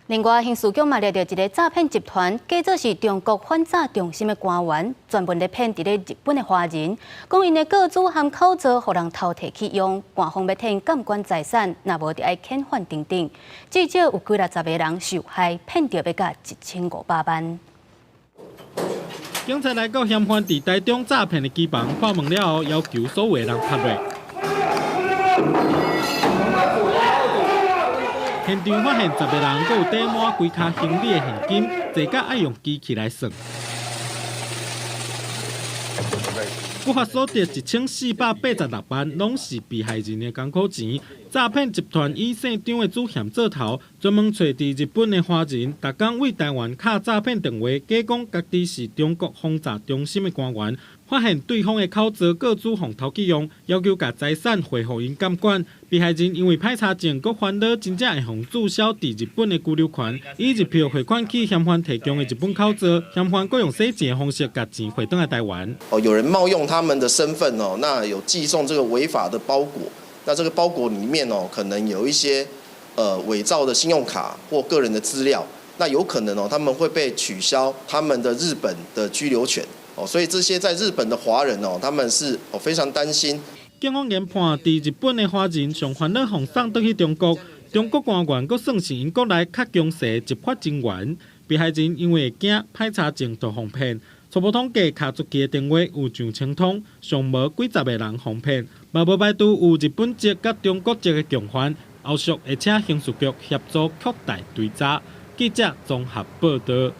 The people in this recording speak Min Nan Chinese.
另外，刑事局嘛掠著一个詐騙集團，假做是中國反詐中心的官員，專門咧騙佇咧日本的華人，講𪜶的個資含口座予人偷提去用，官方欲替𪜶監管財產，若無就愛遣返等等。至少有幾若十个人受害，騙著欲共1500萬。警察來到嫌犯佇台中詐騙的機房，破門了後，要求所有的人趴落。現場發現10個人，閣有袋滿規跤行李的現金，濟甲愛用機器來算。不法所得1486萬，攏是被害人的艱苦錢。詐騙集團以姓張的主嫌做頭，專門揣佇日本的華人，逐工對台灣敲詐騙電話，假講家己是中國防詐中心的官員，發現對方的口座個資予偷去用，要求共財產匯予𪜶監管。被害人因為歹查證，閣煩惱，真正會予註銷佇日本的居留權，以日票匯款去嫌犯提供的日本口座，嫌犯閣用洗錢的方式共錢匯轉來台灣。哦，有人冒用他們的身份哦，那有寄送這個違法的包裹，那這個包裹裡面哦，可能有一些偽造的信用卡或個人的資料，那有可能哦，他們會被取消他們的日本的居留權哦，所以這些在日本的華人哦，他們是哦非常擔心。警方研判，佇日本的華人上煩惱予送轉去中國，中國官員閣算是𪜶國內較強勢的執法人員。被害人因為會驚歹查證就予騙，初步統計敲出去的電話有上千通，上無幾十個人予騙，嘛無排除有日本籍佮中國籍的共犯，後續會請刑事局協助擴大追查。記者綜合報導。